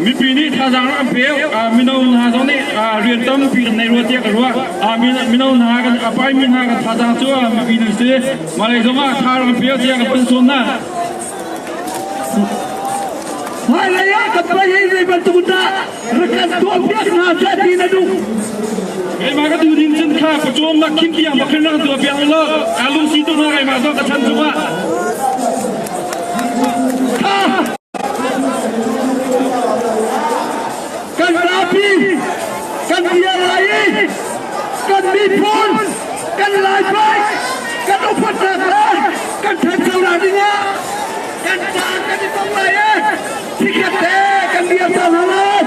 Mipi nih thazaang rak kan pek. Mino hna zong nih rian tampi kan nei rua tiah ka ruah. Mino hna kan a paimi hna kan thazaang cu mipi nan si. Malay zong ah tha rak kan pek tiah kan pun sawm hna. Hmailei ah kan pai hi zei bantuk dah rak kan tuahpiak hna seh ti na duh? Keimah ka duh ding cun kha pawcawmnak khim tiang bak hin rak kan tuahpiak u law kaa lungsi tuk hna keimah zong ka chan cungah. Kha kan zapi kan bia lai i kan miphun kan laipai kan upatnak le kan ṭhanchonak dingah kan ca kan i tong lai i chikkhat te kan dir cang hna lai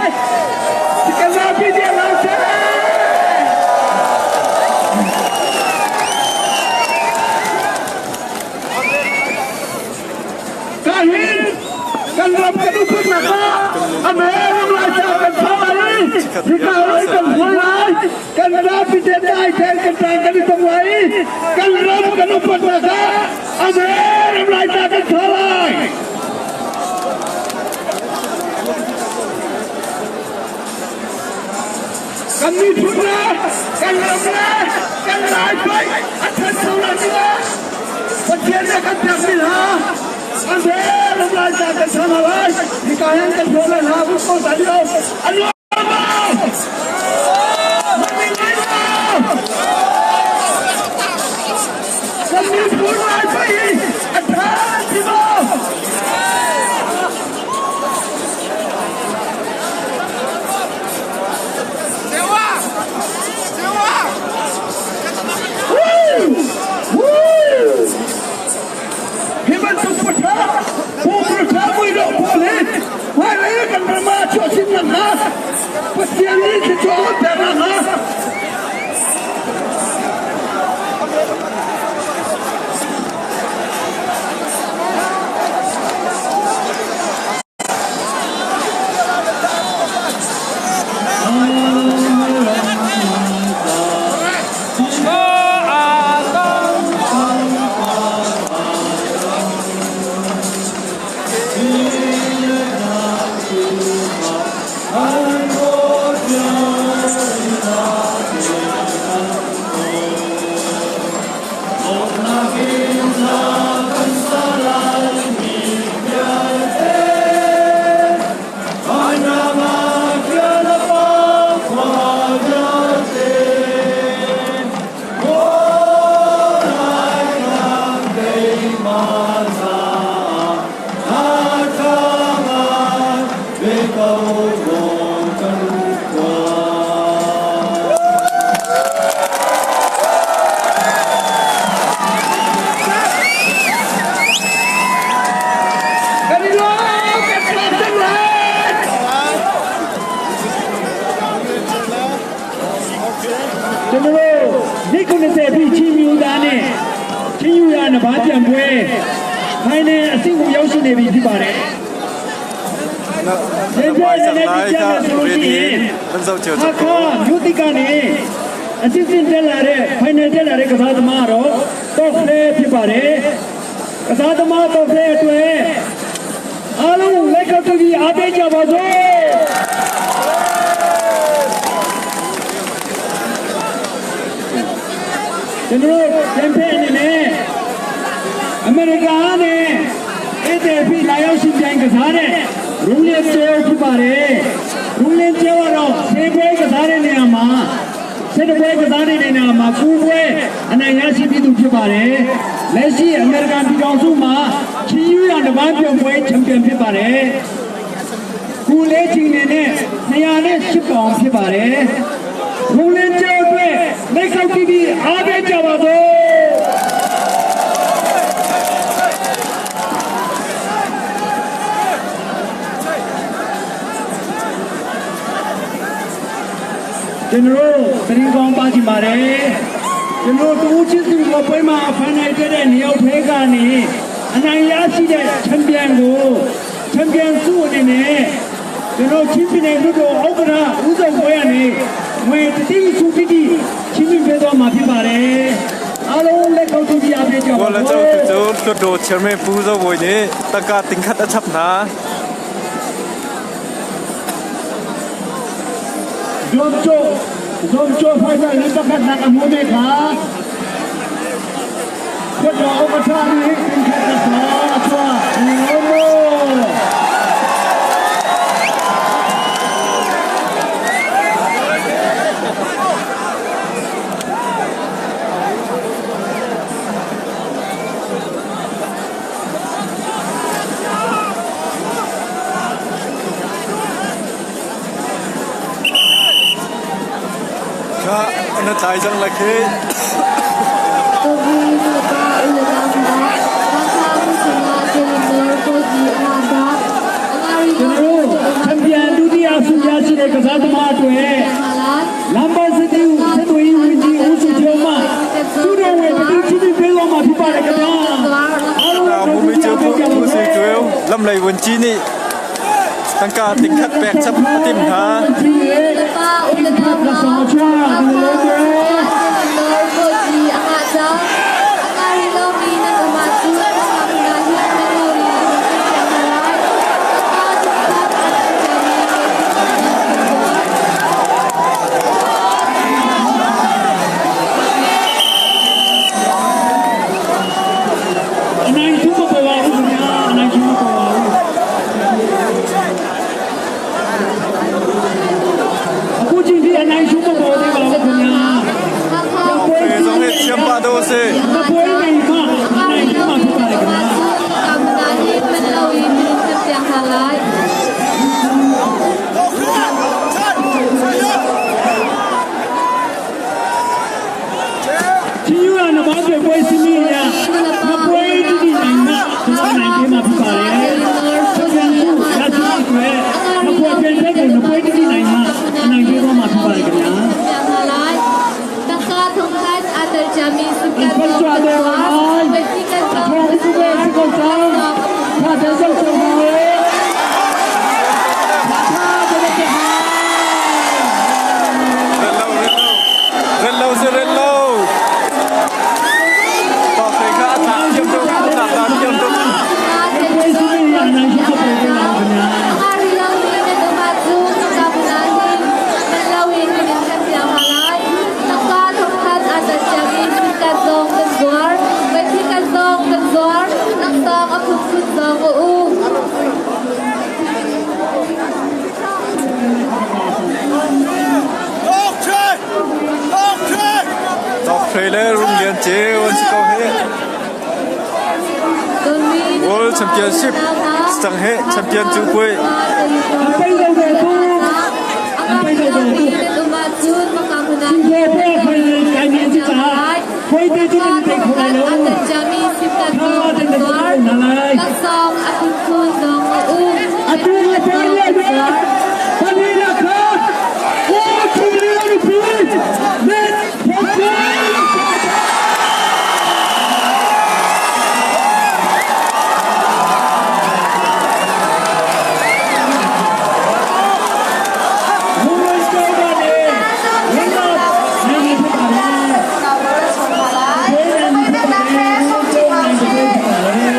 kan zapi dir hna seh. Ka hin kan ram kan upatnak ah a ram lai ca kan phah lai i hika rai kan hruai lai kan zapi te dai ten kan tang kan i tong lai i kan ram kan upatnak ah a ram lai ca kan phah lai. Kan miphun le kan ram le kan Laipai a ṭhancho lai dingah Pathian nih kan pekmi hna an ram lai ca kan ṭha hna lai. Hika hin kan hruai lai hna vun ko ta lio a nuam maw? Kan miphun Laipai hi a ṭha ti maw? Hi bantuk putha pumrutha muidawh pawl hi hmailei kan ram ah chuah chin nakhnga Pathian nih thluachuah a pek nakhnga. Kan i lawm, kan tlak cang lai. ကျွန်တော်တို့နေ့90ပြည့်ချင်းမျိုးသားနဲ့ချင်းယူရနဘာပြန်ပွဲဖိုင်နယ်အဆင့်ကိုရောက်ရှိနေပြီဖြစ်ပါတယ်။ဒီပွဲနဲ့ဒီကြမယ်ဆိုလို့ရှိရင် Kan zoh cio ဟာ cang ko. ခါမြို့တိကနေအစစ်စစ်တက်လာတဲ့ဖိုင်နယ်တက်လာတဲ့ကစားသမားတော့တော့ဖလဲဖြစ်ပါတယ်။ကစားသမားတော့ဖလဲအတွက်အားလုံးလက်ကောက်တူကြီးအားပေးကြပါစို့။ကျွန်တော်တို့ပြန်ဖက်အနေနဲ့အမေရိကန်နဲ့ဧည့်သည်ဖြစ်လာရောက်ရှင်ပြိုင်ကစားတဲ့ရူးလင်းကျဲဖြစ်ပါတယ်။ရူးလင်းကျဲကတော့ဆေးပွဲကစားတဲ့နေရာမှာဆက်တပွဲကစားတဲ့နေရာမှာကူပွဲအနိုင်ရရှိပြီးသူဖြစ်ပါတယ်။လက်ရှိအမေရိကန်ပြည်ထောင်စုမှာချီယူရတပန်းပြုံပွဲချန်ပီယံဖြစ်ပါတယ်။ကူလေးချင်းနေနဲ့208ပေါင်ဖြစ်ပါတယ်။ရူးလင်းကျဲအတွက်လက်ကောက်တီးပြီးအားပေးကြပါစို့။ ကျွန်တော်တို့သတင်းကောင်းပါချင်ပါတယ်ကျွန်တော်တို့တူချင်းစီကပွဲမှာဖိုင်နယ်တက်တဲ့နေရောက်ထဲကနေအနိုင်ရရှိတဲ့ချန်ပီယံကိုချန်ပီယံဆုအနေနဲ့ကျွန်တော်ချင်းပြည်နယ်လွတ်တော်ဥက္ကဋ္ဌဦးဆောင်ပွဲကနေငွေတတိစုတိတိချင်းပြည်ပေးသွားမှာဖြစ်ပါတယ်အားလုံးလက်ကောက်တူပြပေးကြပါ Wala cu tu cu Hluttaw chairman Pu Zo Bawi nih tangka tingkhat a chap hna. Zuamcawh zuamcawh final in pakhatnak a hmumi kha Khuaṭa awkaṭha nih tingkhat na sa a chuah. Aw. Kha na tlai cang la khi. Champion ဒုတိယဆုရရှိတဲ့ကစားသမားတွေလမ်ဘာစတီဆက်သွယ်ရေးဝန်ကြီးဦးစုကျော်မှသူတော်ဝင်တတိချီးပေးသွားမှာဖြစ်ပါတယ်ခင်ဗျာအားလုံး တာမူမီကျဖူဦးစီကျွေးလမ်လိုက်ဝန်ကြီးနိတန်ကာတင်ခတ်ပက်ချက်တင်ဟာ အနိုင်ကျူးမပေါ်ပါဘူးခင်ဗျာအနိုင်ကျူးမပေါ်ပါဘူးအခုချိန်ထိအနိုင်ကျူးမပေါ်သေးပါဘူးခင်ဗျာ ဖေဆောင်ရဲ့ချမ်ပါတော့စေ မပွဲနိုင်မှအနိုင်ကျူးမှာဖြစ်ပါတယ်ခင်ဗျာ ချင်းယူရနဘာတွေပွဲစီမီရမပွဲတိတိနိုင်မှကျွန်တော်နိုင်ပေးမှာဖြစ်ပါတယ်။ချန်ပီယံစုရရှိတွေမပွဲပြန်တဲ့ကိုမပွဲတိတိနိုင်မှအနိုင်ပေးသွားမှာဖြစ်ပါတယ်ခင်ဗျာ။ထောင်စုပဲစကောဆောင်ဖာတဲ့ဆောက်ဆောင်ပါလေ။ဟာတဲ့တဲ့ဟာ ရက်လောရက်လောရက်လောစေရက်လောပါဖေခါတာကျမ်တော့တာတာကျမ်တော့ ပွဲစီမီရနိုင်ရှိပေါ်တယ်ပါခင်ဗျာ တော့ဖေလေရုံလန်ကျဲဝန်စကောဟဲ World Championship စံဟဲ Champion ကျူပွေ အပိတ်တော့တဲ့သူအပိတ်တော့တဲ့သူဒီပေါ်ပေါ်ဖိုင်နယ်ကိုင်းနေကြတာပွဲတဲ့ကျင်းတဲ့ခေါ်လို့ဟာတဲ့တဲ့နာလိုက်အတူငါပေါ်ရရပလီလာခါအိုချူလီယပီမက်ပေါ်ပေါ်ဘူရစကောကနေရင်းလာနေနေဖြစ်ပါလေဝေးနေဖြစ်ပါလေကျိုးနေဖြစ်ပါလေ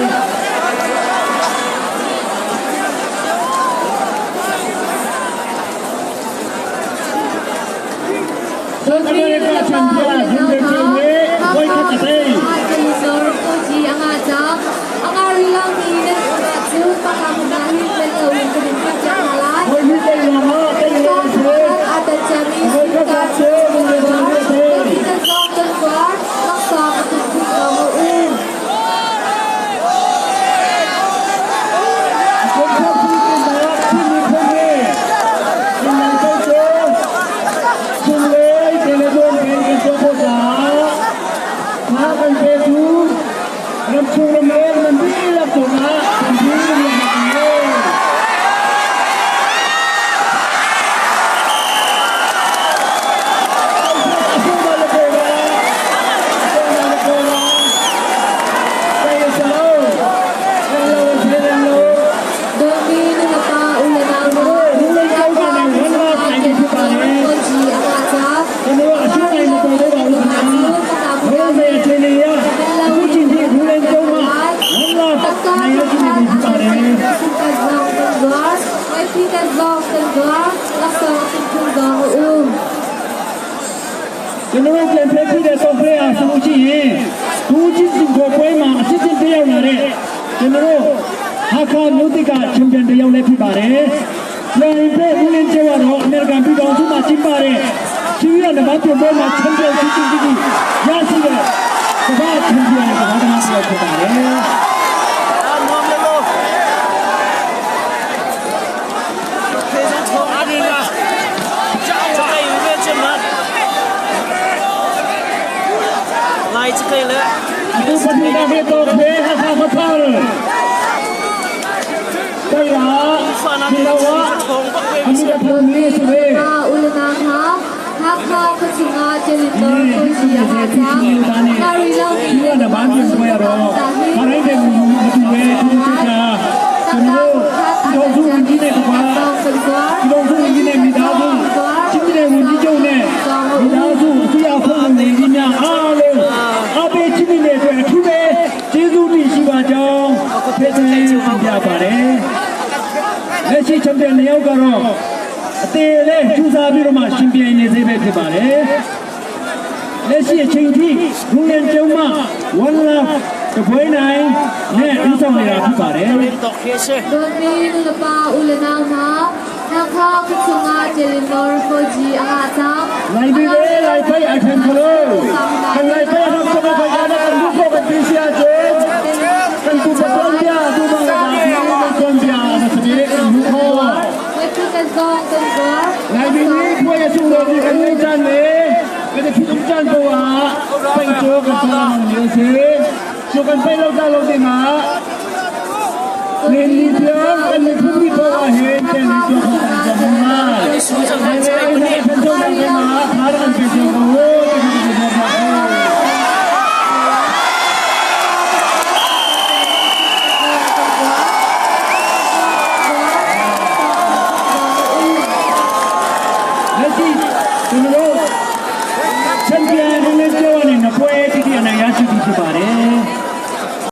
အမေရိကချန်ပီယံဂျင်းဒေချေဝေဝိုက်ခတ်တဲ့ ဝိမိတဲ့ရမတဲ့ရချေကိုဖတ်ပြီးတော့ပြင်းနေခွင့်နေဒီနံတော့ချုံလေတယ်လေတော့ဘင်းကတော့ပေါ်တာမာကန်ပေသူရမ်ချုံရမဲမန်ဒီလာတော့နာဒီနေအဆုံးမလပေပါဆုံးမလပေပါဆေးစလောလောဆေးလော ကျွန်တော်အရှုံးနိုင်မပေါ်သေးပါဘူးခင်ဗျာ။ဘုရားမေအချိန်လေးရအခုချိန်ထိဘူးလင်းကျုံးမှာဝန်လာနိုင်ရရှိနေပြီဖြစ်ပါတယ်။ ကျွန်တော်တို့ပြန်ဖက်ဖြစ်တဲ့တော့ဖဲအားဆိုလို့ရှိရင်ဒူးချင်းစင်ကိုပွဲမှာအစစ်စစ်တယောက်လာတဲ့ကျွန်တော်တို့ဟာခါမြို့တိကချန်ပီယံတယောက်လည်းဖြစ်ပါတယ်။ပြန်ဖက်ဦးလင်းကျော်ကတော့အမေရိကန်ပြည်ထောင်စုမှာကျင်းပတဲ့ချီရနံပါတ်ပွဲမှာချန်ပီယံချစ်ချင်းကြီးရရှိတဲ့ကမ္ဘာချန်ပီယံကမ္ဘာသမားတယောက်ဖြစ်ပါတယ်။ 来这个了。 အခုပထမကတော့ဖေဟာခါခါတယ်ရာဒီလောအမိကဖုန်လေးစမေ Ulanang ha, Hakha Kachunga Jelitor Koji Aha Chang, Kari Lang ဒီကတဘာပြန်ပွဲရတော့ခရိုင်းတဲ့မူမတူပဲသူကကျွန်တော်တို့စုဝင်ကြီးတဲ့ကွာဒီလိုစုဝင်ကြီးတဲ့မိသားစုချင်းတဲ့ဝင်ကြီးကျုံနဲ့မိသားစုအစိုးရဖွဲ့ဝင်ကြီးများအားလုံးအပေးချင်းတဲ့အတွက်အထူးပဲကျေးဇူးတင်ရှိပါကြောင်းဖေးစင်းပြပါတယ်လက်ရှိချန်ပီယံနှစ်ယောက်ကတော့အသေးလေးကျူစားပြီးတော့မှရှင်ပြိုင်နေသေးပဲဖြစ်ပါတယ် လက်ရှိအချိန်ထိရူလန်ကျုံမှာဝန်လာတပွဲနိုင်နဲ့ဥဆောင်နေတာဖြစ်ပါတယ် Doni Nulapa Ulanang ha, Hakha Kachunga Jelitor Koji Aha Chang, လိုက်ပြီးလေလိုက်ဖိုက်အထန်ခလို့ကန်လိုက်ဖိုက်တော့ကဖိုက်ရတဲ့လူကိုပဲသိစီအကျကန်ကူပကွန်ပြသူမလာကွန်ပြမစပြေလူခေါ် Wetu Kazong Kazor, လိုက်ပြီးဒီခွေဆုတော်ဒီကန်ချန်လေကတဲ့ဖြစ်ချန်တော့ဟာပိုင်တော့ကစားနေစေကျကန်ပိုင်လောက်တာလောက်ဒီမှာ နေနေပြောကနေဖူးပြီးတော့ဟဲ့တဲ့နေပြောတာကမာနေနေဖန်တော့နေမှာအားရန်ပြေတော့ဟိုးဒီလိုပါလက်ရှိကျွန်တော်တို့ချန်ပီယံ